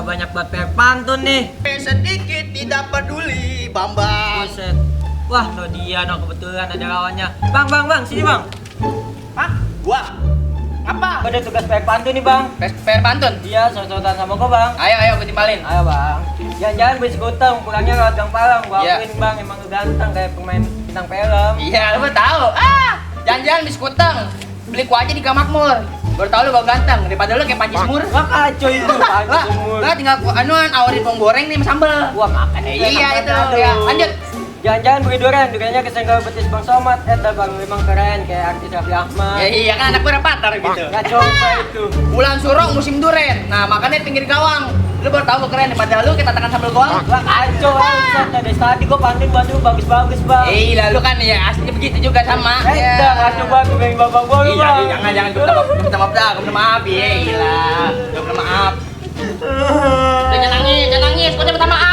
banyak buat per pantun nih. Sedikit tidak peduli, Bambang. Buset. Wah, no dia no kebetulan ada lawannya. Bang, sini bang. Hah? Gua? Apa? Gua ada tugas per pantun nih bang. Per pantun? Dia sosok-sosokan sama gua bang. Ayo, gue timbalin. Ayo bang. Jangan-jangan beli sekuteng, pulangnya lewat Gang Palang. Gua Iya. akuin bang, emang lu ganteng kayak pemain bintang film. Iya, lu tahu. Jangan-jangan biskuteng. Beli ku aja di Kamakmur. Baru tahu lu gak ganteng daripada lu kayak Panji Semur. Wah kacau itu, Panji Semur. Lah tinggal awarin bawang goreng nih sama sambel. Gua makan Iya itu. Ya, lanjut. Jangan-jangan beli duriannya kesenggol betis Bang Somad. Bang memang keren kayak artis Raffi Ahmad. Ya iya kan anak gue repatar gitu. Nggak coba itu. Bulan Surong musim duren. Nah, makanya pinggir gawang. Lu baru tahu gue keren daripada lu kita tatakan sambal goang. Wah kacau Ustaz. Dari tadi gua pantun buat lu bagus-bagus bang. Lah lu kan ya aslinya begitu juga sama. Udah kacau banget gue pengen bapak gua lu Iya, bang. jangan gue minta maaf dah, gue minta maaf. Iya, gue minta maaf. Jangan nangis, gue minta maaf.